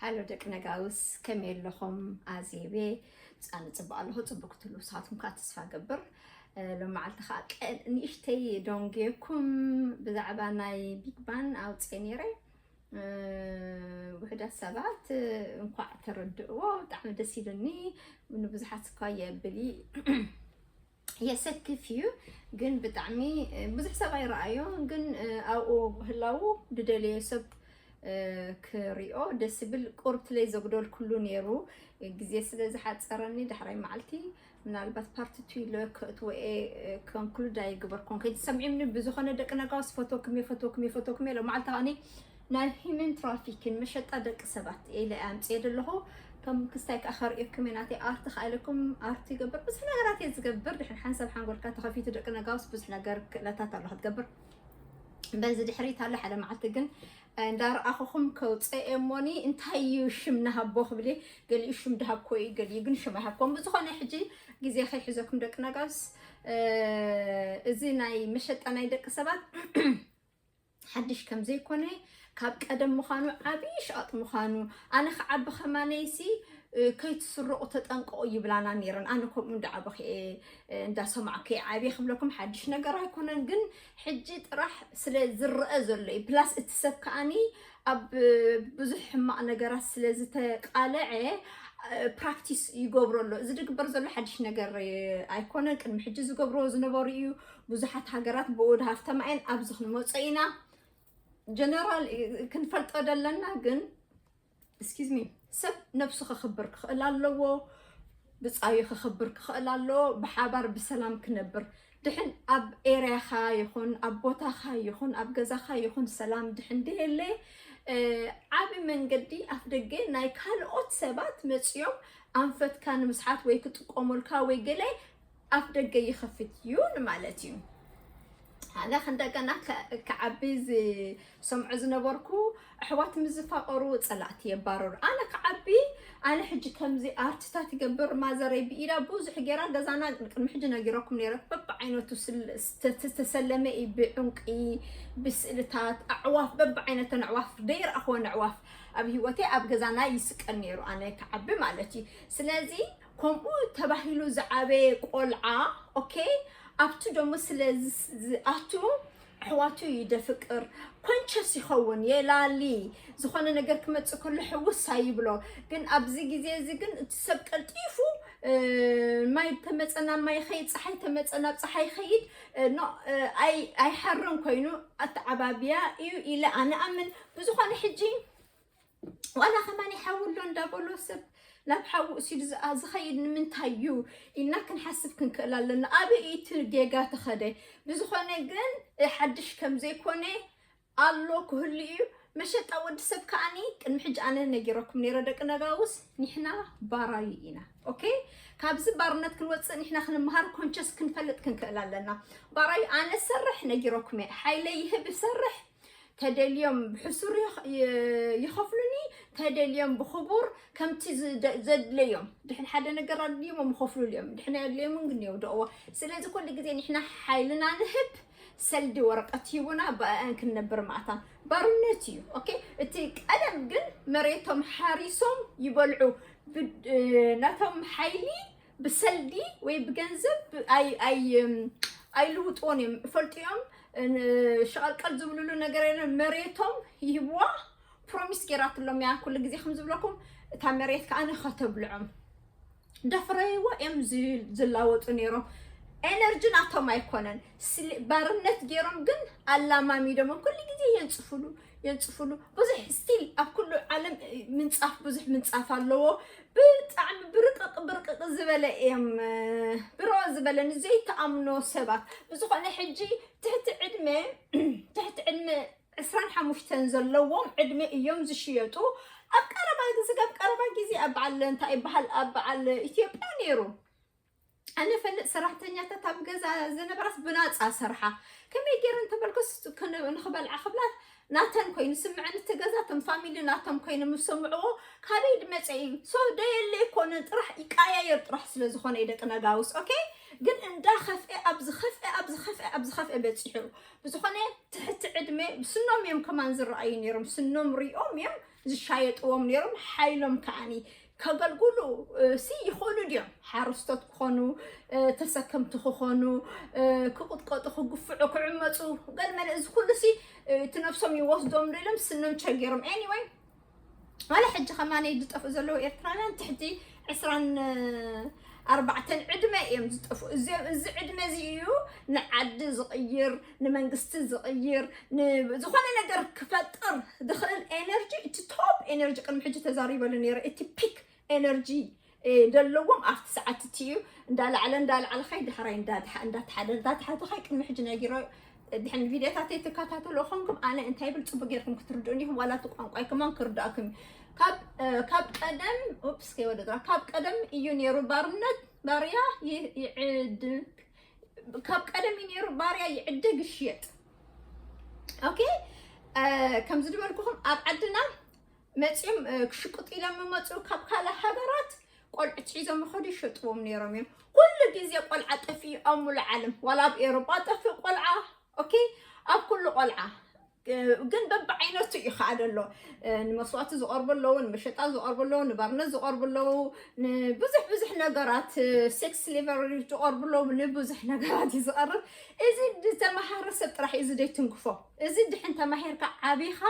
ኣሎ ደቂ ነጋውስ፣ ከመይ ኣለኹም? ኣዜቤ ጻን ጽቡቅ ኣለኹ። ጽቡቅ ክትሉ ንስኻትኩም ከዓ ተስፋ ገብር። እ፣ ሎም መዓልቲ ከዓ ቀ-፣ ንእሽተይ ዶንጌኩም ብዛዕባ ናይ ቢግ ባን ኣውፅኤ ነይረ። እ፣ ውሕዳት ሰባት፣ እ፣ እንኳዕ ተረድእዎ፣ ብጣዕሚ ደስ ኢሉኒ። ንብዙሓት እኳ የብል የሰክፍ እዩ፣ ግን ብጣዕሚ፣ እ፣ ብዙሕ ሰብ ኣይረኣዮ፣ ግን፣ እ፣ ኣብኡ ህላዉ ዝደለየ ሰብ፣ እ፣ ክሪኦ ደስ ይብል። ቁርብትለይ ዘጉደልኩሉ ነይሩ፣ ግዜ ስለ ዝሓፀረኒ ዳሕራይ መዓልቲ ምናልባት ፓርት ቱ ኢለ ከእትዎ እየ፣ እ፣ ኮንክሉድ ኣይገበርኩን። ከይትሰምዒምኒ ብዝኾነ ደቂ ነጋውስ ፈተውኩም እየ፣ ፈተውኩም እየ፣ ፈተውኩም እየ። ሎም መዓልቲ ከዓኒ ናይ ሂመን ትራፊክን መሸጣ ደቂ ሰባት ኢለ ኣምፅኤ ዘለኹ። ከም ክስታይ ከዓ ከርእየኩም እየ ናተይ ኣርት ከዓ ኢለኩም ኣርት ይገብር፣ ብዙሕ ነገራት እየ ዝገብር። ድሕን ሓንሳብ ሓንጎልካ ተኸፊቱ ደቂ ነጋውስ ብዙሕ ነገር ክእለታት ኣሎ ክትገብር። በዚ ድሕሪት ኣሎ ሓደ መዓልቲ ግን እንዳረኣኹኹም ከውፅእ እየ እሞኒ እንታይ እዩ ሽም ንሃቦ ክብል እየ። ገሊኡ ሽም ድሃብኮ እዩ፣ ገሊኡ ግን ሽም ኣይሃብኮን። ብዝኾነ ሕጂ ግዜ ከይሕዘኩም ደቂ ነጋውስ፣ እ፣ እዚ ናይ መሸጣ ናይ ደቂ ሰባት ሓድሽ ከም ዘይኮነ፣ ካብ ቀደም ምዃኑ፣ ዓብዪ ሸቐጥ ምዃኑ፣ ኣነ ክዓቢ ከማነይሲ፣ እ፣ ከይትስረቑ ተጠንቀቑ ይብላና ነይረን። ኣነ ከምኡ እንዳዓበኹ እየ፣ እ፣ እንዳሰማዕኩ እየ ዓብየ ክብለኩም ሓድሽ ነገር ኣይኮነን፣ ግን ሕጂ ጥራሕ ስለ ዝረአ ዘሎ እዩ። ፕላስ እቲ ሰብ ከኣኒ ኣብ ብዙሕ ሕማቕ ነገራት ስለ ዝተቃለዐ፣ እ፣ ፕራክቲስ ይገብሮ ኣሎ። እዚ ዝግበር ዘሎ ሓድሽ ነገር፣ እ፣ ኣይኮነን። ቅድሚ ሕጂ ዝገብርዎ ዝነበሩ እዩ። ብዙሓት ሃገራት ብኡ ሃፍተማ እየን። ኣብዚ ክንመጾ ኢና። ጀነራል ክንፈልጦ ደለና ግን፣ ኤክስኪዝ ሚ፣ ሰብ ነብሱ ከኽብር ክኽእል ኣለዎ፣ ብጻዩ ከኽብር ክኽእል ኣለዎ፣ ብሓባር ብሰላም ክነብር። ድሕን ኣብ ኤርያኻ ይኹን፣ ኣብ ቦታኻ ይኹን፣ ኣብ ገዛኻ ይኹን፣ ሰላም ድሕን ደየለ፣ እ፣ ዓቢ መንገዲ ኣፍ ደገ ናይ ካልኦት ሰባት መጺኦም ኣንፈትካ ንምስሓት ወይ ክጥቀሙልካ ወይ ገለ ኣፍ ደገ ይኸፍት እዩ ንማለት እዩ። ኣነ እንደገና ከ-፣ ክዓቢ ዝሰምዖ ዝነበርኩ፣ ኣሕዋት ምስ ዝፋቐሩ ጸላእቲ የባረሩ። ኣነ ክዓቢ፣ ኣነ ሕጂ ከምዚ ኣርትታት ይገብር፣ ማዘረይ ብኢዳ ብዙሕ ገይራ፣ ገዛና ቅድሚ ሕጂ ነጊረኩም ነይረ፣ በብዓይነቱ ስል-፣ ስተ-፣ ዝተሰለመ እዩ፣ ብዕንቂ፣ ብስእልታት፣ ኣዕዋፍ፣ በብዓይነተን ኣዕዋፍ፣ ደይረኣኽወን ኣዕዋፍ ኣብ ህይወተይ ኣብ ገዛና ይስቀል ነይሩ፣ ኣነ ክዓቢ ማለት እዩ። ስለዚ ከምኡ ተባሂሉ ዝዓበየ ቆልዓ፣ ኦኬ፣ ኣብቱ ደሞ ስለ ዝ-፣ ዝኣቱ ኣሕዋቱ ይደፍቅር፣ ኮንሸስ ይኸውን፣ የላሊ፣ ዝኾነ ነገር ክመጽእ ከሎ ሕውስ ኣይብሎ። ግን ኣብዚ ግዜ እዚ ግን እቲ ሰብ ቀልጢፉ፣ እ፣ ማይ ተመጸ ናብ ማይ ይኸይድ፣ ጸሓይ ተመጸ ናብ ጸሓይ ይኸይድ፣ እ፣ ኖ፣ እ፣ ኣይ-፣ ኣይሓርን ኮይኑ ኣተዓባብያ እዩ ኢለ ኣነ ኣምን። ብዝኾነ ሕጂ ዋላ ከማን ሓዊ ኣሎ እንዳበሎ ሰብ ናብ ሓዊ እሲዱ ዝኣ-፣ ዝኸይድ ንምንታይ እዩ ኢልና ክንሓስብ ክንክእል ኣለና። ኣበይ እዩ እቲ ጌጋ ተኸደ? ብዝኾነ ግን፣ እ፣ ሓድሽ ከም ዘይኮነ ኣሎ ክህሉ እዩ። መሸጣ ወዲ ሰብ ከኣኒ ቅድሚ ሕጂ ኣነ ነጊረኩም ነይረ፣ ደቂ ነጋውስ፣ ንሕና ባራዩ ኢና። ኦኬ? ካብዚ ባርነት ክንወፅእ ንሕና ክንመሃር፣ ኮንሸስ ክንፈልጥ ክንክእል ኣለና። ባራዩ ኣነ ሰርሕ ነጊረኩም እየ። ሓይለይ ይህብ ይሰርሕ፣ ተደልዮም ብሕሱር ይኸ-፣ ይ-፣ ይኸፍሉኒ፣ ተደልዮም ብኽቡር ከምቲ ዝደ-፣ ዘድለዮም። ድሕን ሓደ ነገር ኣድልዮም ይኸፍሉሉ እዮም። ድሕን ኣየድለዮምን ግን የውድቕዎ። ስለዚ ኩሉ ግዜ ንሕና ሓይልና ንህብ፣ ሰልዲ ወረቀት ሂቡና ብኣን ክንነብር ማእታ ባርነት እዩ። ኦኬ፣ እቲ ቀደም ግን መሬቶም ሓሪሶም ይበልዑ፣ ብ-፣ ናቶም ሓይሊ ብሰልዲ ወይ ብገንዘብ ኣይ-፣ ኣይ-፣ ኣይልውጥዎን እዮም። ይፈልጡ እዮም፣ ን-፣ ሸቐልቀል ዝብልሉ ነገር የለን። መሬቶም ይህብዋ፣ ፕሮሚስ ገይራትሎም እያ። ኩሉ ግዜ ከም ዝብለኩም፣ እታ መሬት ከኣ ከተብልዖም። ደፍረይዎ እዮም ዝ-፣ ዝላወጡ ነይሮም። ኤነርጂ ናቶም ኣይኮነን። ስሊ-፣ ባርነት ገይሮም ግን ኣላማሚዶም ኩሉ ግዜ የንጽፉሉ፣ የንጽፉሉ። ብዙሕ ስቲል ኣብ ኩሉ ዓለም ምንጻፍ፣ ብዙሕ ምንጻፍ ኣለዎ። ብጣዕሚ ብርቅቅ፣ ብርቅቅ ዝበለ እዮም፣ ብሮ ዝበለ ንዘይተኣምኖ ሰባት። ብዝኾነ ሕጂ ትሕቲ ዕድመ፣ ትሕቲ ዕድመ ዕስራን ሓሙሽተን ዘለዎም ዕድመ እዮም ዝሽየጡ። ኣብ ቀረባ ግዜ፣ ኣብ ቀረባ ግዜ ኣብ በዓል እንታይ ይበሃል፣ ኣብ በዓል ኢትዮጵያ ነይሩ። ኣነ ፈልጥ ሰራሕተኛታት ኣብ ገዛ ዝነበራስ ብናጻ ሰርሓ። ከመይ ገይረን ተበልኩስ፣ ክን-፣ ንኽበልዓ ክብላ ናተን ኮይኑ ስምዐን እቲ ገዛ፣ እቶም ፋሚሊ ናቶም ኮይኑ ምስ ሰምዕዎ፣ ካበይ ድመጸ እዩ? ሶ ደየለ ይኮነ ጥራሕ ይቀያየር ጥራሕ ስለ ዝኾነ እዩ ደቂ ነጋውስ። ኦኬ? ግን እንዳኸፍኤ ኣብ ዝኸፍኤ፣ ኣብ ዝኸፍኤ፣ ኣብ ዝኸፍኤ በጺሑ። ብዝኾነ ትሕቲ ዕድመ፣ ስኖም እዮም ከማን ዝረኣዩ ነይሮም። ስኖም ሪኦም እዮም ዝሻየጥዎም ነይሮም። ሓይሎም ከዓኒ ከገልግሉ ሲ ይኽእሉ ድዮም? ሓረስቶት ክኾኑ፣ ተሰከምቲ ክኾኑ፣ ክቕጥቀጡ፣ ክግፍዑ፣ ክዕመፁ፣ ገለ መለ እዚ ኩሉ ሲ እቲ ነብሶም ይወስዶም ዶ ኢሎም ስኖም ቸጊሮም። Anyway፣ ዋላ ሕጂ ከማነይ ዝጠፍኡ ዘለዉ ኤርትራውያን ትሕቲ ዕስራን ኣርባዕተን ዕድመ እዮም ዝጠፍኡ። እዚ ዕድመ እዚ እዩ ንዓዲ ዝቕይር፣ ንመንግስቲ ዝቕይር፣ ዝኾነ ነገር ክፈጥር ዝኽእል ኤነርጂ፣ እቲ ቶፕ ኤነርጂ ቅድሚ ሕጂ ተዛሪበሉ ነይረ። እቲ ፒክ ኤነርጂ ዘለዎም ኣብቲ ሰዓት እቲ እዩ። እንዳላዕለ እንዳላዕለ ኸይ ዳሕራይ እንዳተሓደ እንዳተሓደ ኸይ ቅድሚ ሕጂ ነጊሮ። ድሕን ቪድዮታተይ ትከታተሉ ኾንኩም ኣነ እንታይ ብል ጽቡቅ ጌርኩም ክትርድኡኒ ኢኹም። ዋላ እቲ ቋንቋይ ከማን ክርዳእኩም እዩ። ካብ ካብ ቀደም ኡፕስ ከይወደጥና ካብ ቀደም እዩ ነይሩ ባርነት፣ ባርያ ይዕድግ። ካብ ቀደም እዩ ነይሩ ባርያ ይዕድግ ይሽየጥ። ኦኬ። ከምዚ ዝበልኩኹም ኣብ ዓድና መፂኦም ክሽቅጡ ኢሎም መፁ ካብ ካልእ ሃገራት ቆልዑት ሒዞም ይኸዱ ይሸጥዎም ነይሮም እዮም። ኩሉ ግዜ ቆልዓ ጠፊኡ ኣብ ሙሉ ዓለም ዋላ ኣብ ኤሮጳ ጠፍእ ቆልዓ። ኦኬ። ኣብ ኩሉ ቆልዓ ግን በብዓይነቱ እዩ ከዓ ዘሎ። ንመስዋእቲ ዝቐርቡ ኣለዉ፣ ንመሸጣ ዝቐርቡ ኣለዉ፣ ንባርነት ዝቐርቡ ኣለዉ፣ ንብዙሕ ብዙሕ ነገራት ሴክስ ስሌቨሪ ዝቐርቡ ኣለዉ። ንብዙሕ ነገራት እዩ ዝቐርብ። እዚ ዝተመሃረ ሰብ ጥራሕ እዩ እዚ ዘይትንክፎ። እዚ ድሕን ተማሂርካ ዓቢኻ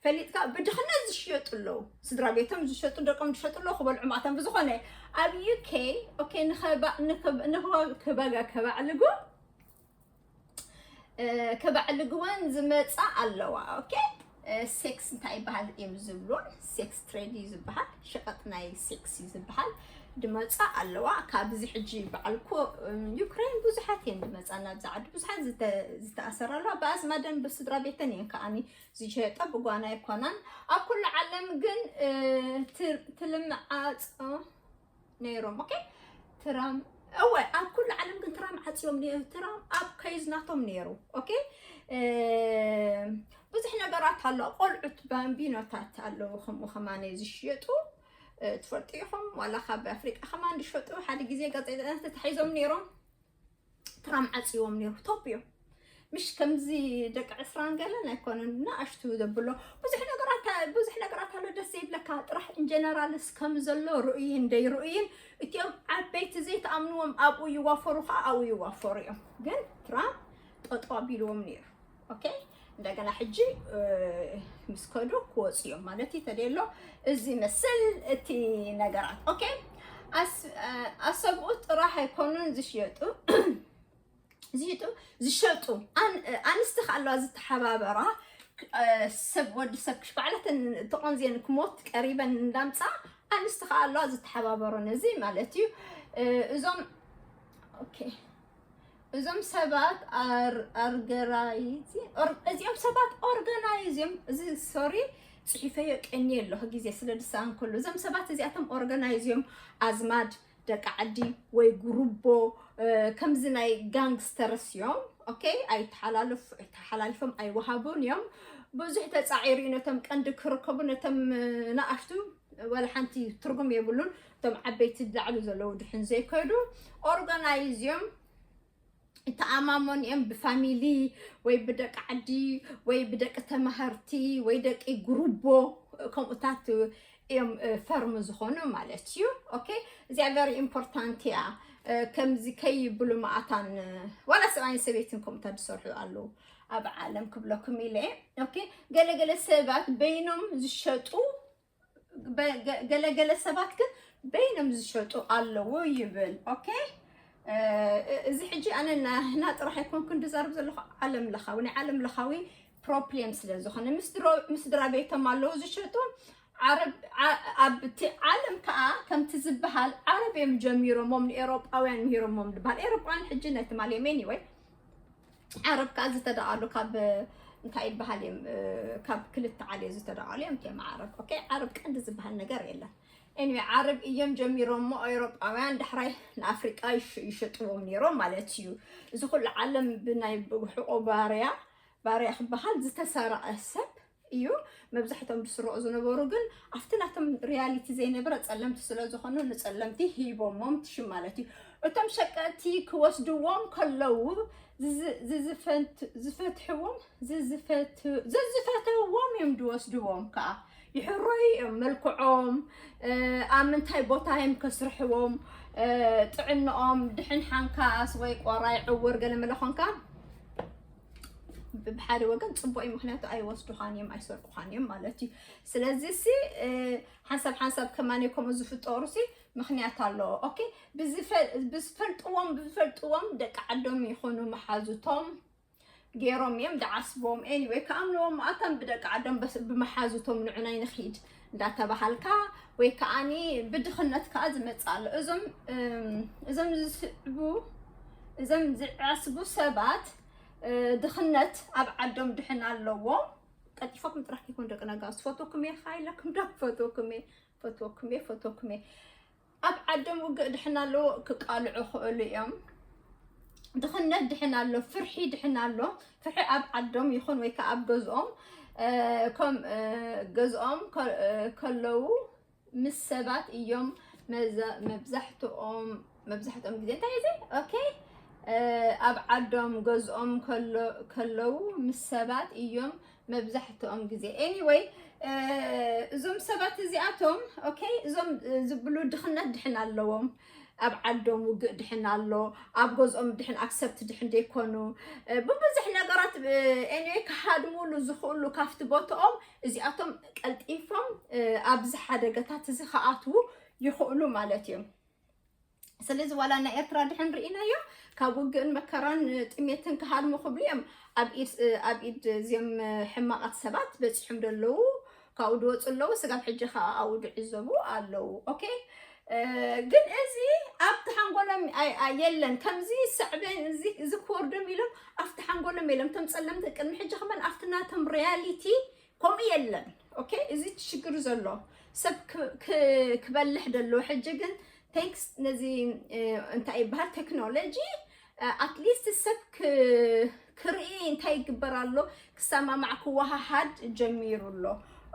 ፈሊጥካ ብድኽነት ዝሽየጡ ኣለዉ። ስድራ ቤቶም ዝሸጡ ደቆም ዝሸጡ ኣለዉ ክበልዑ ማእቶም ብዝኾነ ኣብ ዩኬ ኦኬ ንኸበጋ ከባዕልጉ ከባዕልግወን ዝመፃ ኣለዋ። ኦኬ ሴክስ እንታይ ይበሃል እዮም ዝብሉን ሴክስ ትሬድ እዩ ዝበሃል። ሸቐጥ ናይ ሴክስ እዩ ዝበሃል። ድመፃ ኣለዋ ካብዚ ሕጂ በዓልኩ ዩክሬን ብዙሓት እየን ድመፃ ናብዚ ዓዲ ብዙሓት ዝተኣሰራ ኣለዋ። ብኣዝማደን ብስድራ ቤተን እየን ከዓኒ ዝሸጣ ብጓና ኣይኮናን። ኣብ ኩሉ ዓለም ግን ትልምዓፆ ነይሮም። ኦኬ ትራም እወ ኣብ ኩሉ ዓለም ግን ትራም ዓፅዮም ትራም ኣብ ከይዝ ናቶም ነይሩ። ኦኬ ብዙሕ ነገራት ኣሎ። ቆልዑት ባምቢኖታት ኣለዉ ከምኡ ከማነ ዝሽየጡ ትፈልጡ ኢኹም። ዋላ ካብ ኣፍሪቃ ከማን ዝሸጡ ሓደ ግዜ ጋዜጠኛታት ተታሒዞም ነይሮም። ትራም ዓፅዎም ነይሩ ቶፕ እዮም። ምሽ ከምዚ ደቂ ዕስራን ገለን ኣይኮነን ንኣሽቱ ዘብሎ ብዙሕ ነገራት ብዙሕ ነገራት ኣሎ። ደስ ዘይብለካ ጥራሕ ኢንጀነራልስ ከም ዘሎ ርእይን ደይርእይን እቲኦም ዓበይቲ ዘይተኣምንዎም ኣብኡ ይዋፈሩ ከዓ ኣብኡ ይዋፈሩ እዮም። ግን ትራም ጠጦ ኣቢልዎም ነይሩ። ኦኬ እንደገና ሕጂ ምስ ከዱ ክወፁ እዮም ማለት እዩ ተደሎ። እዚ መስል እቲ ነገራት ኦኬ ኣሰብኡ ጥራሕ ኣይኮኑን ዝሽየጡ ዝሽጡ ዝሸጡ ኣንስቲ ከኣለዋ ዝተሓባበራ ሰብ ወዲ ሰብ ክሽ ባዕለተን ተቆንዝየን ክሞት ቀሪበን እንዳምፃ ኣንስቲ ከኣለዋ ዝተሓባበሩ ነዚ ማለት እዩ። እዞም ኦኬ እዞም ሰባት ኣርገራይዝ እዚኦም ሰባት ኦርጋናይዝ እዮም። እዚ ሶሪ ፅሒፈዮ ቀኒ ኣለኹ ግዜ ስለ ድሳን ኩሉ እዞም ሰባት እዚኣቶም ኦርጋናይዝ እዮም። ኣዝማድ ደቂ ዓዲ ወይ ጉሩቦ ከምዚ ናይ ጋንግስተርስ እዮም። ኦኬ ኣይተሓላልፍ ተሓላልፎም ኣይወሃቡን እዮም። ብዙሕ ተፃዒሩ እዩ ነቶም ቀንዲ ክርከቡ ነቶም ንኣሽቱ ወላ ሓንቲ ትርጉም የብሉን። እቶም ዓበይቲ ላዕሉ ዘለዉ ድሕን ዘይከዱ ኦርጋናይዝ እዮም። ተኣማመኑ እዮም ብፋሚሊ ወይ ብደቂ ዓዲ ወይ ብደቂ ተማሃርቲ ወይ ደቂ ጉሩቦ ከምኡታት እዮም ፈርም ዝኾኑ ማለት እዩ። ኦኬ እዚኣ very important እያ። ከምዚ ከይብሉ ማእታን ዋላ ሰብኣይን ሰበይትን ከምኡታት ዝሰርሑ ኣለዉ ኣብ ዓለም ክብለኩም ኢለ። ኦኬ ገለገለ ሰባት በይኖም ዝሸጡ ገለገለ ሰባት ግን በይኖም ዝሸጡ ኣለዉ ይብል። ኦኬ እዚ ሕጂ ኣነ ናህና ጥራሕ ኣይኮንኩን ድዛርብ ዘለኹ ዓለም ለኻዊ ናይ ዓለም ለኻዊ ፕሮብሌም ስለ ዝኾነ ምስ ድራ ቤቶም ኣለዉ ዝሸጡ። ኣብቲ ዓለም ከዓ ከምቲ ዝበሃል ዓረብ እዮም ጀሚሮሞም ንኤሮጳውያን ምሂሮሞም ዝበሃል ኤሮጳውያን ሕጂ ናይ ትማል እዮም። Anyway ዓረብ ከዓ ዝተደኣሉ ካብ እንታይ ይበሃል እዮም ካብ ክልተ ዓሌ ዝተደኣሉ እዮም እቲኦም ዓረብ። ኦኬ ዓረብ ቀንዲ ዝበሃል ነገር የለን። Anyway ዓረብ እዮም ጀሚሮሞ ኤሮጳውያን ዳሕራይ ንኣፍሪቃ ይሸጥዎም ነይሮም ማለት እዩ። እዚ ኩሉ ዓለም ብናይ ብሕቆ ባርያ ባርያ ክበሃል ዝተሰረቐ ሰብ እዩ። መብዛሕትኦም ዝስረቑ ዝነበሩ ግን ኣብቲ ናቶም ሪያሊቲ ዘይነበረ ፀለምቲ ስለ ዝኾኑ ንፀለምቲ ሂቦሞም ትሽም ማለት እዩ። እቶም ሸቀጥቲ ክወስድዎም ከለዉ ዝፈትሕዎም ዝዝፈተዎም እዮም ዝወስድዎም ከዓ። ይሕረዩ እዮም። መልክዖም፣ ኣብ ምንታይ ቦታ እዮም ከስርሕዎም፣ ጥዕንኦም፣ ድሕን ሓንካስ ወይ ቆራይ ዕውር ገለ መለ ኾንካ፣ ብሓደ ወገን ጽቡቕ እዩ፣ ምኽንያቱ ኣይወስዱኻን እዮም፣ ኣይሰርቁኻን እዮም ማለት እዩ። ስለዚ ሲ ሓንሳብ ሓንሳብ ከማን ከምኡ ዝፍጠሩ ሲ ምኽንያት ኣለዎ። ኦኬ፣ ብዝፈልጥዎም ብዝፈልጥዎም ደቂ ዓዶም ይኹኑ መሓዙቶም ገይሮም እዮም ደዓስቦም። ኤኒወይ፣ ክኣምንዎም ማእታን ብደቂ ዓዶም ብመሓዙቶም ንዑናይ ንኺድ እንዳተባሃልካ ወይ ከዓኒ ብድኽነት ከዓ ዝመጽእ ኣሎ። እዞም እዞም ዝስዕቡ እዞም ዝዓስቡ ሰባት ድኽነት ኣብ ዓዶም ድሕን ኣለዎም። ቀልጢፈኩም ጥራሕ ከይኮን ደቂ ነጋ ዝፈትወኩም እየ፣ ሓይለኩም ዶ ክፈትወኩም እየ፣ ፈትወኩም እየ፣ ፈትወኩም እየ። ኣብ ዓዶም ውግእ ድሕን ኣለዎ ክቃልዑ ክእሉ እዮም። ድኽነት ድሕን ኣሎ፣ ፍርሒ ድሕን ኣሎ። ፍርሒ ኣብ ዓዶም ይኹን ወይ ከዓ ኣብ ገዝኦም ከም ገዝኦም ከለዉ ምስ ሰባት እዮም መብዛሕትኦም መብዛሕትኦም ግዜ እንታይ እዚ ኦኬ ኣብ ዓዶም ገዝኦም ከለዉ ምስ ሰባት እዮም መብዛሕትኦም ግዜ። ኤኒወይ እዞም ሰባት እዚኣቶም ኦኬ እዞም ዝብሉ ድኽነት ድሕን ኣለዎም። ኣብ ዓዶም ውግእ ድሕን ኣሎ፣ ኣብ ገዝኦም ድሕን ኣክሰፕት ድሕን ደይኮኑ ብብዙሕ ነገራት ኤኒወይ ክሃድሙሉ ዝኽእሉ ካብቲ ቦትኦም እዚኣቶም ቀልጢፎም ኣብዚ ሓደጋታት እዚ ክኣትዉ ይኽእሉ ማለት እዮም። ስለዚ ዋላ ናይ ኤርትራ ድሕን ርኢናዮ ካብ ውግእን መከራን ጥሜትን ክሃድሙ ክብሉ እዮም ኣብ ኢድ እዚኦም ሕማቓት ሰባት በፂሖም ደለዉ ካብኡ ድወፁ ኣለዉ። ስጋብ ሕጂ ከዓ ኣብኡ ድዕዘቡ ኣለዉ። ኦኬ ግን እዚ ኣብቲ ሓንጎሎም የለን። ከምዚ ሰዕበን እዚ ክወርዶም ኢሎም ኣብቲ ሓንጎሎም የለን። እቶም ፀለምቲ ቅድሚ ሕጂ ከመን ኣብቲ ናቶም ሪያሊቲ ከምኡ የለን። ኦኬ እዚ ሽግር ዘሎ ሰብ ክበልሕ ደሎ። ሕጂ ግን ቴንክስ ነዚ እንታይ ይበሃል ቴክኖሎጂ ኣትሊስት ሰብ ክርኢ እንታይ ይግበር ኣሎ ክሰማማዕ ክወሃሃድ ጀሚሩ ኣሎ።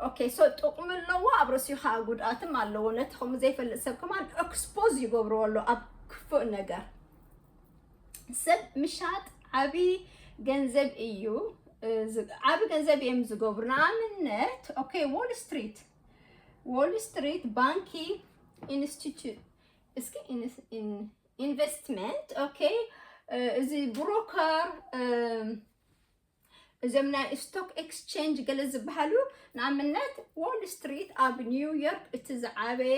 ኦኬ ሶ ጥቕሚ ኣለዎ ኣብ ርእሲኡ ከዓ ጉድኣትም ኣለዎ። ነቲ ከምኡ ዘይፈልጥ ሰብ ከማን ኤክስፖዝ ይገብርዎ ኣሎ ኣብ ክፉእ ነገር። ሰብ ምሻጥ ዓቢ ገንዘብ እዩ። ዓቢ ገንዘብ እዮም ዝገብሩ። ንኣብነት ኦኬ ዎል ስትሪት ዎል ስትሪት ባንኪ ኢንስቲትዩት እስኪ ኢንቨስትመንት ኦኬ እዚ ብሮከር እዞም ናይ ስቶክ ኤክስቼንጅ ገለ ዝበሃሉ ንኣብነት ዎል ስትሪት ኣብ ኒውዮርክ እቲ ዝዓበየ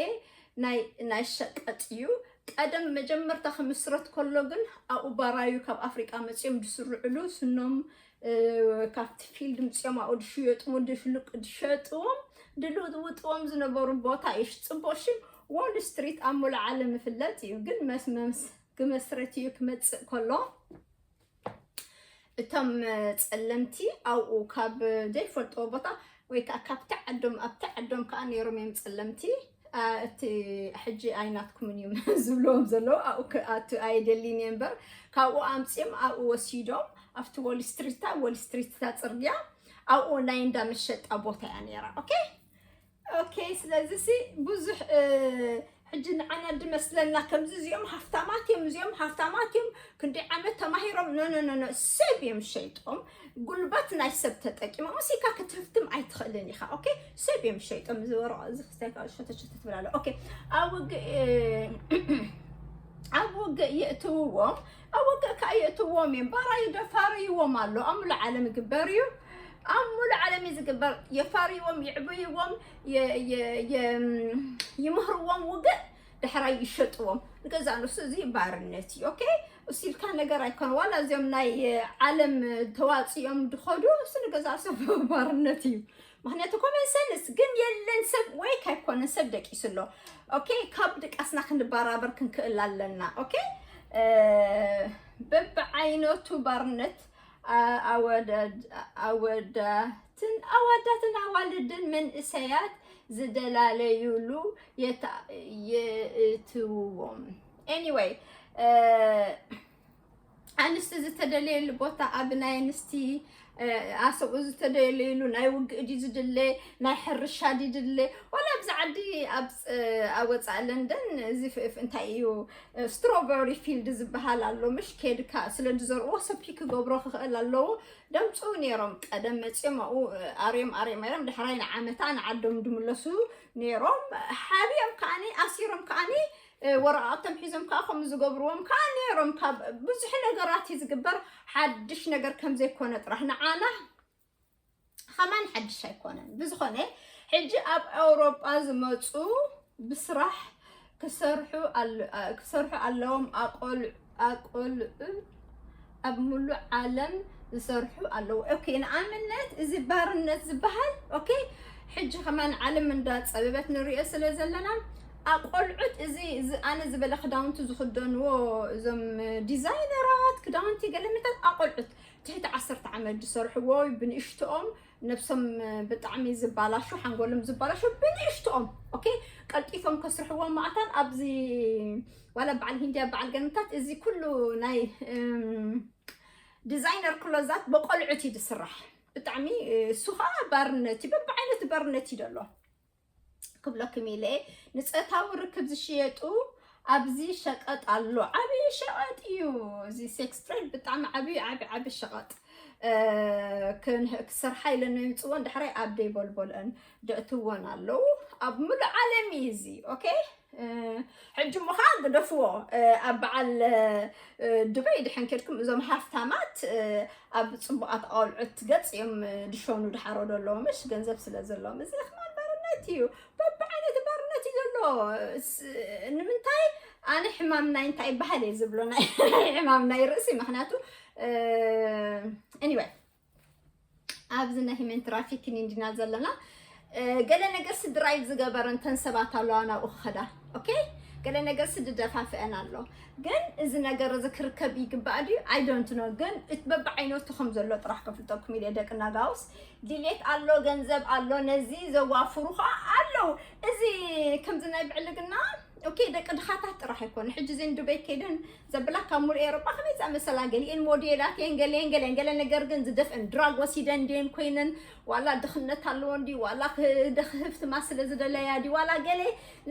ናይ ሸቀጥ እዩ። ቀደም መጀመርታ ክምስረት ከሎ ግን ኣብኡ ባራዩ ካብ ኣፍሪቃ መፅኦም ዝስርዕሉ ስኖም ካብቲ ፊልድ ምፅኦም ኣብኡ ዝሽየጥዎም ዝሽልቅ ዝሸጥዎም ድልውጥዎም ዝነበሩ ቦታ እዩ። ፅቡቅ ሽም ዎል ስትሪት ኣብ ሙሉእ ዓለም ይፍለጥ እዩ። ግን ክመስረት እዩ ክመፅእ ከሎ እቶም ፀለምቲ ኣብኡ ካብ ዘይፈልጥዎ ቦታ ወይ ከዓ ካብቲ ዓዶም ኣብቲ ዓዶም ከዓ ነይሮም እዮም ፀለምቲ። እቲ ሕጂ ኣይናትኩምን እዮም ዝብልዎም ዘለዉ ኣብኡ ክኣቱ ኣይደልን እየ እምበር ካብኡ ኣምፅኦም ኣብኡ ወሲዶም ኣብቲ ዎል ስትሪት እታ ዎል ስትሪት እታ ፅርግያ ኣብኡ ናይ እንዳ መሸጣ ቦታ እያ ነይራ። ኦኬ ኦኬ ስለዚ ሲ ብዙሕ ሕጂ ንዓና ድመስለና ከምዚ እዚኦም ሃፍታማት እዮም እዚኦም ሃፍታማት እዮም ክንደይ ዓመት ተማሂሮም ኖ ኖ ኖ ኖ ሰብ እዮም ሸይጦም ጉልበት ናይ ሰብ ተጠቂሞም እሲካ ክትህፍትም ኣይትኽእልን ኢኻ። ኦኬ ሰብ እዮም ሸይጦም እዚ ወረቐ እዚ ክስታይ ከዓ ሸተት ሸተት ትብል ኣሎ። ኦኬ ኣብ ውግእ ኣብ ውግእ የእትውዎም ኣብ ውግእ ከዓ የእትውዎም እዮም። ባራዩ ደፋርይዎም ኣሎ ኣብ ሙሉእ ዓለም ይግበር እዩ። ኣብ ሙሉእ ዓለም እዩ ዝግበር። የፋርይዎም ይዕብይዎም ይምህርዎም ውግእ ዳሕራይ ይሸጥዎም ንገዛእ ንሱ እዚ ባርነት እዩ። ኦኬ እሱ ኢልካ ነገር ኣይኮነ ዋላ እዚኦም ናይ ዓለም ተዋፂኦም ድኸዱ እሱ ንገዛእ ሰብ ባርነት እዩ። ምክንያቱ ኮመን ሰንስ ግን የለን ሰብ ወይ ካይኮነ ሰብ ደቂሱ ኣሎ። ኦኬ ካብ ድቃስና ክንበራበር ክንክእል ኣለና። ኦኬ በብዓይነቱ ባርነት ኣወዳትን ኣዋዳትን ኣዋልድን መንእሰያት ዝደላለዩሉ የእትውዎም። ኤኒወይ ኣንስቲ ዝተደለየሉ ቦታ ኣብ ናይ ኣንስቲ ኣሰብኡ ዝተደለይሉ ናይ ውግእ ድዩ ዝድለ፣ ናይ ሕርሻ ድዩ ዝድለ? ዋላ ኣብዚ ዓዲ ኣብ ወፃእ ለንደን እዚ እንታይ እዩ ስትሮበሪ ፊልድ ዝበሃል ኣሎ፣ ምሽ ኬድካ ስለ ዝዘርዎ ሰፒ ክገብሮ ክኽእል ኣለዎ። ደምፅኡ ነይሮም ቀደም መፂኦም ኣብኡ ኣርዮም ኣርዮም ኣርዮም ድሕራይ ንዓመታ ንዓዶም ድምለሱ ነይሮም። ሓብዮም ከዓኒ ኣሲሮም ከዓኒ ወረቓቕቶም ሒዞም ከዓ ከምኡ ዝገብርዎም ከዓ ነይሮም። ካብ ብዙሕ ነገራት እዩ ዝግበር፣ ሓድሽ ነገር ከም ዘይኮነ ጥራሕ ንዓና ከማን ሓድሽ ኣይኮነን። ብዝኾነ ሕጂ ኣብ ኣውሮጳ ዝመፁ ብስራሕ ክሰርሑ ኣለ- ክሰርሑ ኣለዎም። ኣቆል ኣቆልዑ ኣብ ሙሉእ ዓለም ዝሰርሑ ኣለዉ። ኦኬ፣ ንኣብነት እዚ ባርነት ዝበሃል ኦኬ፣ ሕጂ ከማን ዓለም እንዳፀበበት ንሪኦ ስለ ዘለና ኣቆልዑት እዚ እዚ ኣነ ዝበለ ክዳውንቲ ዝኽደንዎ እዞም ዲዛይነራት ክዳውንቲ ገለመታት ኣቆልዑት ትሕቲ ዓሰርተ ዓመት ዝሰርሕዎ ብንእሽትኦም ነብሶም ብጣዕሚ ዝባላሹ ሓንጎሎም ዝባላሹ ብንእሽትኦም ኦኬ ቀልጢፎም ከስርሕዎም ማዕታን ኣብዚ ዋላ በዓል ሂንድያ በዓል ገለመታት እዚ ኩሉ ናይ ዲዛይነር ክሎዛት በቆልዑት እዩ ዝስራሕ። ብጣዕሚ እሱ ከዓ ባርነት እዩ፣ በብዓይነት ባርነት እዩ ዘሎ። ክብለኩም ኢለ ንፆታዊ ርክብ ዝሽየጡ ኣብዚ ሸቀጥ ኣሎ። ዓብዪ ሸቀጥ እዩ እዚ ሴክስ ትሬድ፣ ብጣዕሚ ዓብዪ ዓብዪ ዓብዪ ሸቀጥ። ክሰርሓ ኢለን ይምፅወን ዳሕራይ ኣብ ደይቦልቦልአን ደእትወን ኣለዉ። ኣብ ሙሉእ ዓለም እዩ እዚ ኦኬ። ሕጂ እሞ ከዓ ግደፍዎ። ኣብ በዓል ዱበይ ድሕን ከድኩም እዞም ሃፍታማት ኣብ ፅቡቃት ኣቆልዑት ገፅ እዮም ድሸኑ ድሓሮ ዘለዎም እሽ ገንዘብ ስለ ዘለዎም እዚ ከማን ባርነት እዩ። በብዓይነት ባርነት እዩ ዘሎ። ንምንታይ ኣነ ሕማም ናይ እንታይ ይበሃል እየ ዝብሎ ናይ ሕማም ናይ ርእሲ ምክንያቱ anyway ኣብዚ ናይ ሂመን ትራፊክን እንዲና ዘለና ገለ ነገር ስድራይ ዝገበረን ተን ሰባት ኣለዋ ናብኡ ክኸዳ ኦኬ ገለ ነገር ስድደፋፍአን ኣሎ ግን እዚ ነገር እዚ ክርከብ ይግባእ ድዩ I don't know ግን በብዓይነቱ ከም ዘሎ ጥራሕ ከፍልጠኩም ኢለ ደቂ ናጋውስ ድሌት ኣሎ ገንዘብ ኣሎ ነዚ ዘዋፍሩ ከዓ ኣለዉ እዚ ከምዚ ናይ ብዕልግና ኦኬ ደቂ ድኻታት ጥራሕ ኣይኮነ ሕጂ ዘን ዱበይ ከይደን ዘብላ ካብ ሙሉእ ኤሮጳ ከመይ ዝኣመሰላ ገሊኤን ሞዴላት እየን ገሊኤን ገሊኤን ገለ ነገር ግን ዝደፍአን ድራግ ወሲደን ድየን ኮይነን ዋላ ድኽነት ኣለዎ እንዲ ዋላ ክህፍትማ ስለ ዝደለያ ዲ ዋላ ገለ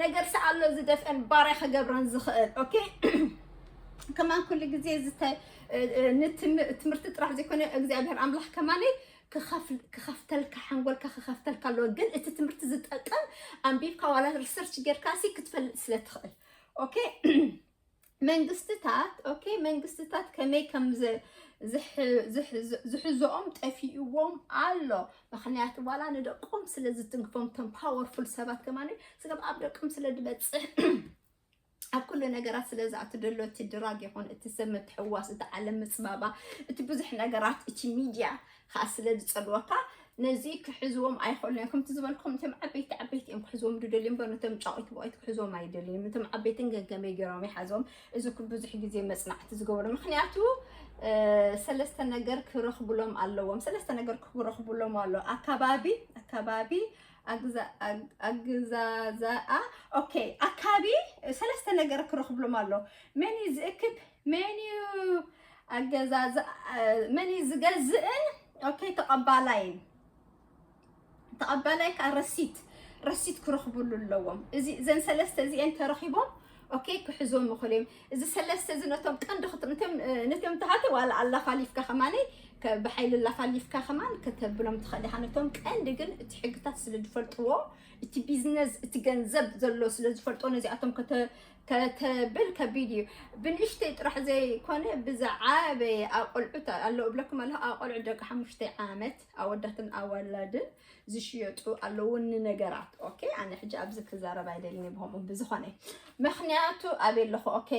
ነገር ሰኣሎ ዝደፍአን ባርያ ከገብረን ዝኽእል ኦኬ ከማን ኩሉ ግዜ ዝተ ትምህርቲ ጥራሕ ዘይኮነ እግዚኣብሔር ኣምላኽ ከማነይ ክኸፍተልካ ሓንጎልካ ክኸፍተልካ ኣለዎ ግን እቲ ትምህርቲ ዝጠቅም ኣንቢብካ ዋላ ሪሰርች ጌርካ ሲ ክትፈልጥ ስለ ትኽእል ኦኬ መንግስትታት ኦኬ መንግስትታት ከመይ ከም ዝሕዞኦም ጠፊእዎም ኣሎ ምክንያቱ ዋላ ንደቆም ስለ ዝትንክፎም ቶም ፓወርፉል ሰባት ከማን ስጋብ ኣብ ደቆም ስለ ዝበፅሕ ኣብ ኩሉ ነገራት ስለ ዝኣቱ ደሎ እቲ ድራግ ይኹን እቲ ሰብ ምትሕዋስ እቲ ዓለም ምፅባባ እቲ ብዙሕ ነገራት እቲ ሚድያ ከዓ ስለ ዝፀልወካ ነዚ ክሕዝዎም ኣይኽእሉን እዮም ከምቲ ዝበልኩም እቶም ዓበይቲ ዓበይቲ እዮም ክሕዝዎም ድደልዩ እምበር ነቶም ጫቂት ብቂት ክሕዝዎም ኣይደልዩም እቶም ዓበይትን ገገመይ ገይሮም ይሓዞም እዚ ኩ ብዙሕ ግዜ መፅናዕቲ ዝገበሩ ምክንያቱ ሰለስተ ነገር ክረኽብሎም ኣለዎም ሰለስተ ነገር ክረኽብሎም ኣሎ ኣካባቢ ኣካባቢ ኣግዛዛኣ ኦኬ ኣካቢ ሰለስተ ነገር ክረኽብሎም ኣሎ መን እዩ ዝእክብ መን እዩ ኣገዛዛ መን እዩ ዝገዝእን ኦኬ ተቐባላይን ተቐባላይ ከዓ ረሲት ረሲት ክረኽብሉ ኣለዎም እዚ እዘን ሰለስተ እዚአን ተረኺቦም ኦኬ ክሕዞም ይኽእሉ እዮም እዚ ሰለስተ እዚ ነቶም ቀንዲ ነቶም ተሃተ ዋላ ኣላፋሊፍካ ከማነይ ብሓይሊ ኣላፋሊፍካ ከማን ከተብሎም ትኽእል ኢኻ ነቶም ቀንዲ ግን እቲ ሕግታት ስለ ዝፈልጥዎ እቲ ቢዝነስ እቲ ገንዘብ ዘሎ ስለ ዝፈልጦ ነዚኣቶም ከተብል ከቢድ እዩ ብንእሽተይ ጥራሕ ዘይኮነ ብዝዓበየ ኣቆልዑት ኣለዉ እብለኩም ኣለኹ ኣቆልዑ ደቂ ሓሙሽተ ዓመት ኣወዳትን ኣዋላድን ዝሽየጡ ኣለዉ ንነገራት ኦኬ ኣነ ሕጂ ኣብዚ ክዛረብ ኣይደልን ብከምኡ ብዝኾነ ምክንያቱ ኣበይ ኣለኹ ኦኬ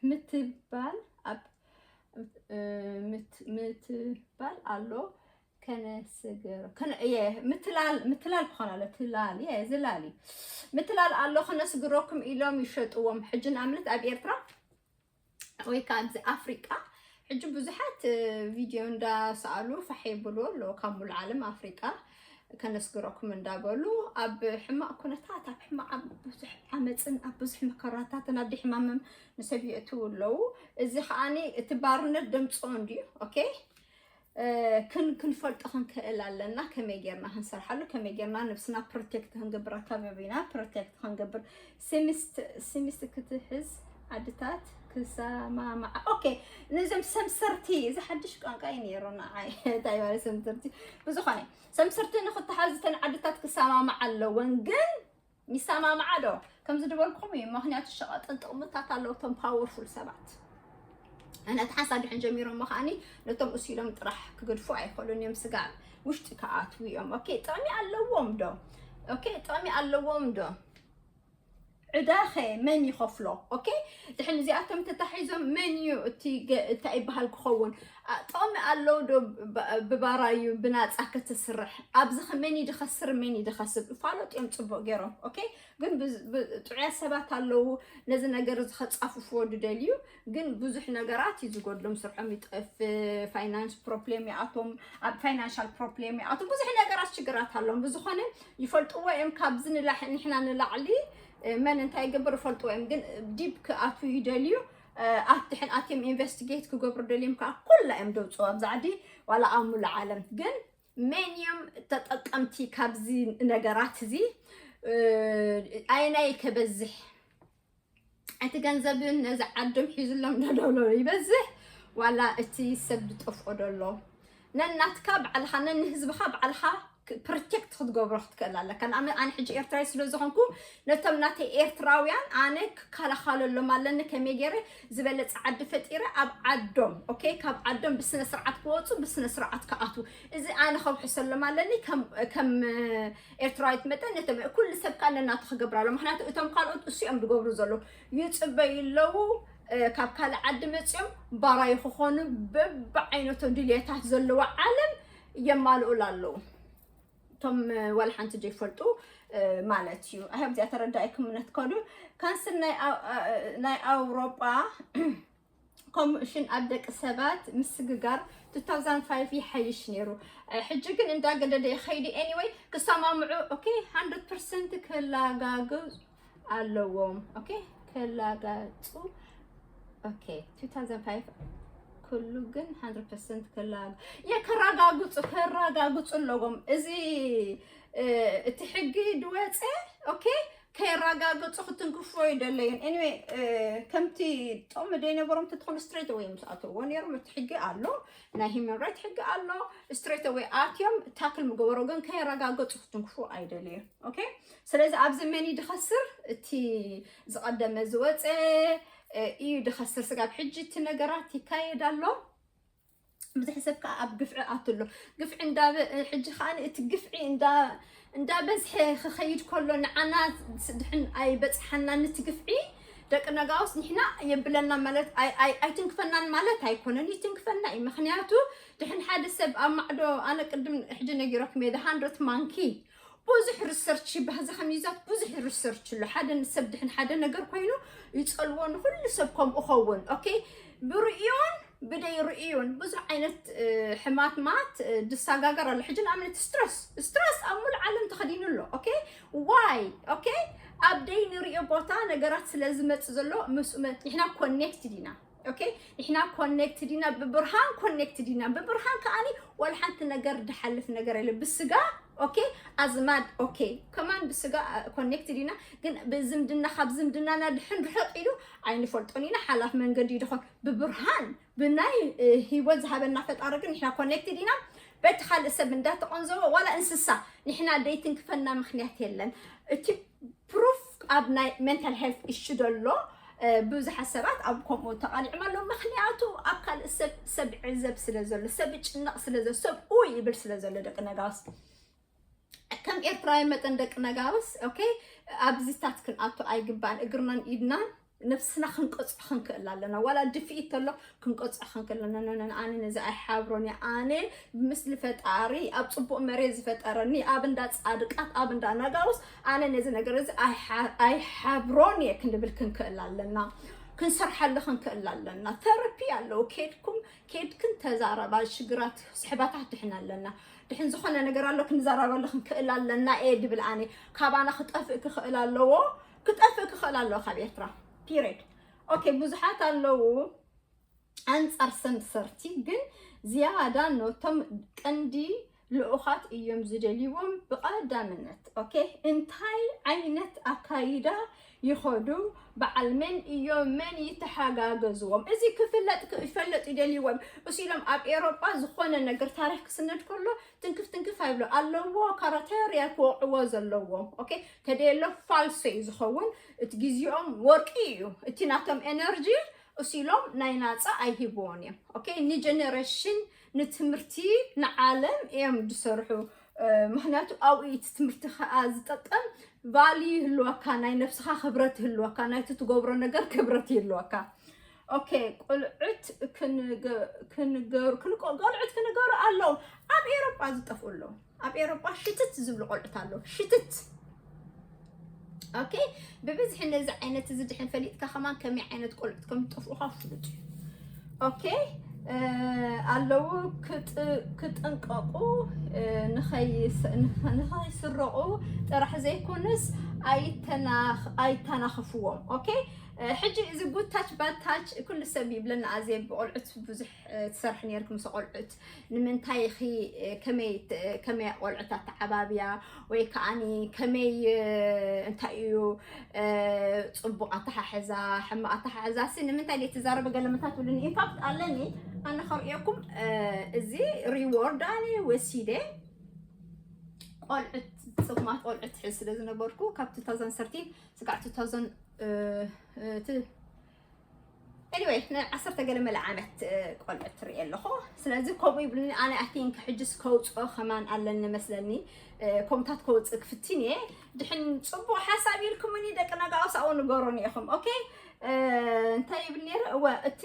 ምትባል ኣብ ምትባል ኣሎ ከነስግር ምትላል ምትላል ክኾን ኣሎ ትላል የ ዝላል እዩ ምትላል ኣሎ ከነስግረኩም ኢሎም ይሸጥዎም ሕጂ ንኣብነት ኣብ ኤርትራ ወይ ከዓ ኣብዚ ኣፍሪቃ ሕጂ ብዙሓት ቪድዮ እንዳሰኣሉ ፋሕ የብልዎ ኣለዎ ካብ ሙሉ ዓለም ኣፍሪቃ ከነስግረኩም እንዳበሉ ኣብ ሕማቅ ኩነታት ኣብ ሕማቅ ኣብ ብዙሕ ዓመፅን ኣብ ብዙሕ መከራታትን ኣዲ ሕማምም ንሰብ የእትው ኣለዉ እዚ ከዓኒ እቲ ባርነት ደምፅኦ እንድዩ ኦኬ እ፣ ክን-፣ ክንፈልጦ ክንክእል ኣለና። ከመይ ጌርና ክንሰርሓሉ፣ ከመይ ጌርና ነብስና ፕሮቴክት ክንገብር፣ ኣካባቢና ፕሮቴክት ክንገብር። ሲሚስት-፣ ሲሚስት ክትሕዝ ዓድታት ክሰማማዓ። ኦኬ፣ ነዞም ሰምሰርቲ፣ እዚ ሓድሽ ቋንቋ እዩ ነይሩ ንዓይ። እንታይ ማለት ሰምሰርቲ? ብዝኾነ፣ ሰምሰርቲ ንክተሓዝ እተን ዓድታት ክሰማማዓ ኣለወን። ግን ይሰማማዓ ዶ? ከምዚ ዝበልኩም እዩ። ምኽንያቱ ሸቐጥን ጥቕምታት ኣለዉ እቶም ፓወርፉል ሰባት። ነቲ ሓንሳብ ድሕን ጀሚሮሞ ከዓኒ ነቶም እሱ ኢሎም ጥራሕ ክገድፉ ኣይኽእሉን እዮም። ስጋብ ውሽጢ ክኣትዉ እዮም። ኦኬ፣ ጥቕሚ ኣለዎም ዶ? ኦኬ፣ ጥቕሚ ኣለዎም ዶ? ዕዳኸ መን ይኸፍሎ? ኦኬ፣ ድሕን እዚኣቶም ተታሒዞም መን እዩ እቲ ገ-፣ እንታይ ይበሃል ክኸውን? ኣ፣ ጥቕሚ ኣለዉ ዶ? ብ-፣ ብባራዩ ብናጻ ክትስርሕ? ኣብዚ ኸ መን እዩ ድኸስር፣ መን እዩ ድኸስብ? ይፋለጡ እዮም ጽቡቕ ገይሮም። ኦኬ፣ ግን ብዝ-፣ ብ-፣ ጥዑያት ሰባት ኣለዉ ነዚ ነገር እዚ ከጻፍፍዎ ድደልዩ። ግን ብዙሕ ነገራት እዩ ዝጎድሎም። ስርሖም ይጠፍእ፣ ፋይናንስ ፕሮብሌም ይኣቶም፣ ኣብ ፋይናንሻል ፕሮብሌም ይኣቶም። ብዙሕ ነገራት ሽግራት ኣለዎም። ብዝኾነ ይፈልጥዎ እዮም። ካብዚ ንላሕ-፣ ንሕና ንላዕሊ፣ እ፣ መን እንታይ ይገብር ይፈልጥዎ እዮም። ግን ዲፕ ክኣትዉ ይደልዩ። እ፣ ኣት ድሕን ኣትዮም ኢንቨስቲጌት ክገብሩ ደልዮም ከዓ ኩላ እዮም ደውፅዎ ኣብዚ ዓዲ ዋላ ኣብ ሙሉእ ዓለም። ግን መን እዮም ተጠቀምቲ ካብዚ ነገራት እዚ? እ፣ ኣየናይ ከበዝሕ? እቲ ገንዘብን ነዚ ዓዶም ሒዙሎም ደደሎ ይበዝሕ ዋላ እቲ ሰብ ዝጠፍኦ ደሎ? ነናትካ ባዕልኻ፣ ነንህዝብኻ ባዕልኻ ክ-፣ ፕሮቴክት ክትገብሮ ክትክእል ኣለካ። ንኣመ-፣ ኣነ ሕጂ ኤርትራዊ ስለ ዝኾንኩ ነቶም ናተይ ኤርትራውያን ኣነ ክከላኸለሎም ኣለኒ። ከመይ ገይረ ዝበለጸ ዓዲ ፈጢረ ኣብ ዓዶም፣ ኦኬ፣ ካብ ዓዶም ብስነ ስርዓት ክወጹ፣ ብስነ ስርዓት ክኣትዉ። እዚ ኣነ ከውሕሰሎም ኣለኒ። ከም፣ ከም ኤርትራዊት መጠን ነቶም ኩሉ ሰብ ከዓ ነናቱ ክገብር ኣሎ። ምኽንያቱ እቶም ካልኦት እሱ እዮም ዝገብሩ ዘለዉ። ይጽበዩ ኣለዉ፣ እ፣ ካብ ካልእ ዓዲ መጺኦም ባራዩ ክኾኑ በብዓይነቶም ድልየታት ዘለዋ ዓለም የማልኡላ ኣለዉ። እቶም፣ እ፣ ዋላ ሓንቲ ዘይፈልጡ፣ እ፣ ማለት እዩ። ኣይ ሆፕ እዚኣ ተረዳኢኩም እምነት ከዱ። ካንስል ናይ ኣው-፣ እ፣ ናይ ኣውሮጳ ኮሚሽን ኣብ ደቂ ሰባት ምስግጋር two thousand five ይሓይሽ ነይሩ። እ፣ ሕጂ ግን እንዳገደደ ይኸይዱ። ኤኒወይ ክሰማምዑ፣ ኦኬ፣ hundred percent ክላጋግዙ ኣለዎም። ኦኬ፣ ክላጋጹ። ኦኬ፣ two thousand five ኩሉ ግን hundred percent ክላጋ-፣ የ-፣ ከረጋግጹ፣ ከረጋግጹ ኣለዎም። እዚ፣ እ፣ እቲ ሕጊ ድወጸ፣ ኦኬ፣ ከየረጋገጹ ክትንክፎ ይደለዩን። ኤኒወይ፣ እ፣ ከምቲ ጥቕሚ ደይነበሮም ተትኾኑ ስትሬት ኣወይ ምስ ኣተዎ ነይሮም። እቲ ሕጊ ኣሎ፣ ናይ ሂውማን ራይት ሕጊ ኣሎ። ስትሬት ኣወይ ኣትዮም ታክል ምገበሮ፣ ግን ከየረጋገጹ ክትንክፎ ኣይደለዩን። ኦኬ፣ ስለዚ ኣብዚ መን እዩ ድኸስር? እቲ ዝቐደመ ዝወጸ፣ እ፣ እዩ ድኸስር። ስጋብ ሕጂ እቲ ነገራት ይካየድ ኣሎ። ብዙሕ ሰብ ከዓ ኣብ ግፍዒ ኣትሎ። ግፍዒ እንዳበ-፣ ሕጂ ከዓ እቲ ግፍዒ እንዳ-፣ እንዳበዝሐ ክኸይድ ከሎ ንዓና ስ-፣ ድሕን ኣይበጽሓናን እቲ ግፍዒ። ደቂ ነጋውስ ንሕና የብለና ማለት ኣይ-፣ ኣይ-፣ ኣይትንክፈናን ማለት ኣይኮነን፣ ይትንክፈና እዩ። ምኽንያቱ ድሕን ሓደ ሰብ ኣብ ማዕዶ፣ ኣነ ቅድም ሕጂ ነጊረኩም እየ፣ the hundred monkey ብዙሕ ሪሰርች ይበሃል፣ እዚ ከሚዛት ብዙሕ ሪሰርች ኣሎ። ሓደ ሰብ ድሕን ሓደ ነገር ኮይኑ ይጸልዎ፣ ንኹሉ ሰብ ከምኡ ኸውን። ኦኬ፣ ብርእዮን ብደይ ርእዮን ብዙሕ ዓይነት፣ እ፣ ሕማትማት፣ እ፣ ድሰጋገር ኣሎ። ሕጂ ንኣብነት ስትረስ፣ ስትረስ ኣብ ሙሉእ ዓለም ተኸዲኑ ኣሎ። ኦኬ፣ ዋይ? ኦኬ፣ ኣብ ደይ ንርእዮ ቦታ ነገራት ስለ ዝመጽእ ዘሎ ምስኡ መ-፣ ንሕና ኮኔክትድ ኢና። ኦኬ፣ ንሕና ኮኔክትድ ኢና፣ ብብርሃን ኮኔክትድ ኢና። ብብርሃን ከኣኒ ዋላ ሓንቲ ነገር ድሓልፍ ነገር የለ። ብስጋ፣ ኦኬ፣ ኣዝማድ፣ ኦኬ፣ ከማን ብስጋ፣ አ፣ ኮኔክትድ ኢና። ግን ብዝምድና፣ ካብ ዝምድናና ድሕን ርሕቕ ኢሉ ኣይንፈልጦን ኢና። ሓላፍ መንገዲ ድኾን ብብርሃን፣ ብናይ፣ እ፣ ህይወት ዝሃበና ፈጣሪ ግን ንሕና ኮኔክትድ ኢና። በቲ ካልእ ሰብ እንዳተቐንዘቦ፣ ዋላ እንስሳ፣ ንሕና ደይትንክፈና ምኽንያት የለን። እቲ ፕሩፍ ኣብ ናይ ሜንታል ሄልት ኢሹ ዘሎ፣ እ፣ ብዙሓት ሰባት ኣብ ከምኡ ተቓሊዖም ኣለዉ። ምኽንያቱ ኣብ ካልእ ሰብ፣ ሰብ ይዕዘብ ስለ ዘሎ፣ ሰብ ይጭነቕ ስለ ዘሎ፣ ሰብ ኡይ ይብል ስለ ዘሎ፣ ደቂ ነጋውስ። ከም ኤርትራዊ መጠን ደቂ ነጋውስ፣ ኦኬ፣ ኣብዚታት ክንኣቱ ኣይግባን። እግርናን ኢድናን ነብስና ክንቀጽዖ ክንክእል ኣለና። ዋላ ድፍኢት ተሎ ክንቀጽዖ ክንክእል ኣለና። ኖ፣ ኖ፣ ኖ፣ ኣነ ነዚ ኣይሓብሮን እየ። ኣነ ብምስሊ ፈጣሪ ኣብ ጽቡቕ መሬት ዝፈጠረኒ፣ ኣብ እንዳ ጻድቃት፣ ኣብ እንዳ ነጋውስ፣ ኣነ ነዚ ነገር እዚ ኣይሓ-፣ ኣይሓብሮን እየ ክንብል ክንክእል ኣለና። ክንሰርሓሉ ክንክእል ኣለና። ተረፒ ኣለዉ። ኬድኩም፣ ኬድክን ተዛረባ፣ ሽግራት ስሕባታት ድሕን ኣለና። ድሕን ዝኾነ ነገር ኣሎ ክንዘራረበሉ ክንክእል ኣለና እየ ድብል ኣነ። ካባና ክጠፍእ ክኽእል ኣለዎ፣ ክጠፍእ ክኽእል ኣለዎ ካብ ኤርትራ። ፒሪድ። ኦኬ፣ ብዙሓት ኣለዉ ኣንጻር ሰምሰርቲ፣ ግን ዝያዳ ነቶም ቀንዲ ልኡኻት እዮም ዝደልይዎም ብቐዳምነት። ኦኬ፣ እንታይ ዓይነት ኣካይዳ ይኸዱ፣ በዓል መን እዮም፣ መን ይተሓጋገዝዎም፣ እዚ ክፍለጥ ይፈለጥ ይደልይዎም። እሱ ኢሎም ኣብ ኤሮጳ ዝኾነ ነገር ታሪክ ክስነድ ከሎ ትንክፍ ትንክፍ ኣይብሎ ኣለዎ። ካራቴርያ ክወቅዎ ዘለዎ። ኦኬ፣ ተደሎ ፋልሶ እዩ ዝኸውን። እቲ ግዜኦም ወርቂ እዩ። እቲ ናቶም ኤነርጂ እሱ ኢሎም ናይ ናፃ ኣይሂብዎን እዮም። ኦኬ፣ ንጀነሬሽን፣ ንትምህርቲ፣ ንዓለም እዮም ዝሰርሑ። ምክንያቱ ኣብኡ እቲ ትምህርቲ ከዓ ዝጠቀም ቫሊ ይህልወካ፣ ናይ ነብስኻ ክብረት ይህልወካ፣ ናይቲ ትገብሮ ነገር ክብረት ይህልወካ። ኦኬ፣ ቆልዑት ክንገ- ክንገሩ ክንቆ- ቆልዑት ክንገሩ ኣለዉ። ኣብ ኤሮጳ ዝጠፍኡ ኣለዉ። ኣብ ኤሮጳ ሽትት ዝብሉ ቆልዑት ኣለዉ። ሽትት። ኦኬ፣ ብብዝሒ ነዚ ዓይነት እዚ ድሕን ፈሊጥካ ከማን ከመይ ዓይነት ቆልዑት ከም ዝጠፍኡኻ ፍሉጥ እዩ። ኦኬ፣ ኣለዉ ክጥንቀቁ፣ ንኸይስረቁ ጥራሕ ዘይኮነስ ኣይተናኸፍዎም። ኦኬ፣ ሕጂ እዚ ጉታች ባታች ኩሉ ሰብ ይብለና ኣዜ ብቆልዑት ብዙሕ ትሰርሕ ነርክ ምስ ቆልዑት ንምንታይ ኺ ከመይ ከመይ ቆልዑት ኣተዓባብያ ወይ ከዓኒ ከመይ እንታይ እዩ ጽቡቕ ኣተሓሕዛ ሕማቕ ኣተሓሕዛ ሲ ንምንታይ ደይ ትዛረበ ገለመታት ብሉኒ ኢንፋክት ኣለኒ ኣነ ከርእየኩም እዚ ሪዎርድ ኣነ ወሲደ ቆልዑት ጽጉማት ቆልዑት ትሕዝ ስለ ዝነበርኩ ካብ two thousand thirteen ስጋዕ two thousand anyway ንዓሰርተ ገለ መለ ዓመት ቆልዑት ትርኢ ኣለኹ ስለዚ ከምኡ ይብሉኒ ኣነ I think ሕጅስ ከውፅኦ ከማን ኣለኒ መስለኒ ኮምታት ከውፅእ ክፍትን እየ ድሕን ፅቡቅ ሓሳብ ኢልኩምኒ ደቂ ነጋውስ ኣብኡ ንገሩኒ ኢኹም okay እንታይ ይብል ነይረ እወ እቲ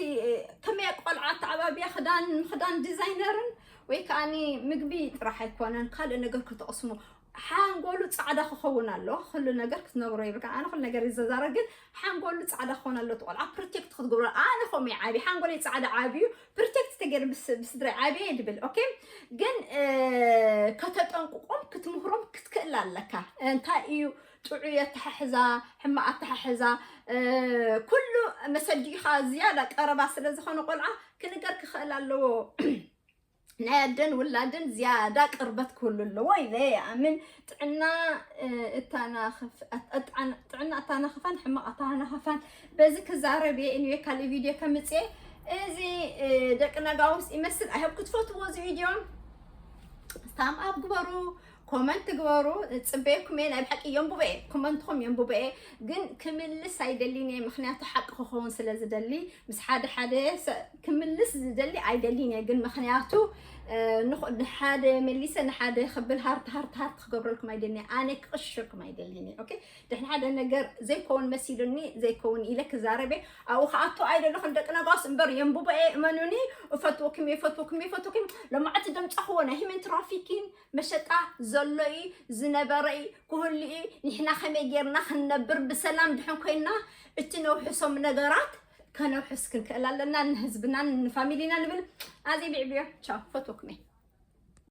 ከመይ ቆልዓ ኣተዓባብያ ክዳን ምኽዳን ዲዛይነርን ወይ ከዓኒ ምግቢ ጥራሕ ኣይኮነን ካልእ ነገር ከተቕስሙ ሓንጎሉ ፃዕዳ ክኸውን ኣሎ ኩሉ ነገር ክትነግሮ ይብልካ ኣነ ኩሉ ነገር ይዘዛረ ግን ሓንጎሉ ፃዕዳ ክኾን ኣሎ ትቆልዓ ፕሮቴክት ክትገብሮ ኣነ ኾም ዓብዩ ሓንጎለይ ፃዕዳ ዓብዩ ፕሮቴክት ተገይሩ ብስድራይ ዓብየ ድብል okay ግን ከተጠንቅቆም ክትምህሮም ክትክእል ኣለካ እንታይ እዩ ጥዑይ ኣተሓሕዛ ሕማቕ ኣተሓሕዛ ኩሉ መሰዲኻ ዝያዳ ቀረባ ስለ ዝኾነ ቆልዓ ክንገር ክኽእል ኣለዎ ናይ ኣደን ውላድን ዝያዳ ቅርበት ክህሉ ኣለዎ ኢለ ይኣምን ጥዕና ጥዕና ኣታናኸፋን ሕማቕ ኣታናኸፋን በዚ ክዛረብ እየ እኒወ ካልእ ቪድዮ ከምፅእ እዚ ደቂ ነጋውስ ይመስል ኣይሆብ ክትፈትዎ እዚ ቪድዮ ስታም ኣብ ግበሩ ኮመንት ግበሩ ፅበየኩም እየ ናይ ብሓቂ የንቡበ እየ ኮመንትኹም የንቡበ እየ ግን ክምልስ ኣይደሊን እየ ምክንያቱ ሓቂ ክኸውን ስለ ዝደሊ ምስ ሓደ ሓደ ክምልስ ዝደሊ ኣይደሊን እየ ግን ምክንያቱ ንሓደ መሊሰ ንሓደ ክብል ሃርት ሃርት ሃርት ክገብረልኩም ኣይደሊን ኣነ ክቕሽርኩም ኣይደሊን እየ ድሕን ሓደ ነገር ዘይከውን መሲሉኒ ዘይከውን ኢለ ክዛረበ ኣብኡ ከኣቶ ኣይደለኹን ደቂ ነጋውስ እምበር የንቡበ እየ እመኑኒ እፈትወኩም እየ እፈትወኩም እየ እፈትወኩም ሎማዕቲ ደምፃኽዎ ናይ ሂመን ትራፊኪን መሸጣ ዘሎ እዩ ዝነበረ እዩ ክህሉ እዩ ንሕና ከመይ ጌርና ክንነብር ብሰላም ድሕን ኮይና እቲ ነውሕሶም ነገራት ከነውሕስ ክንክእል ኣለና ንህዝብናን ንፋሚሊና ንብል ኣዜ ብዕብዮ ቻው ፈትወኩም እየ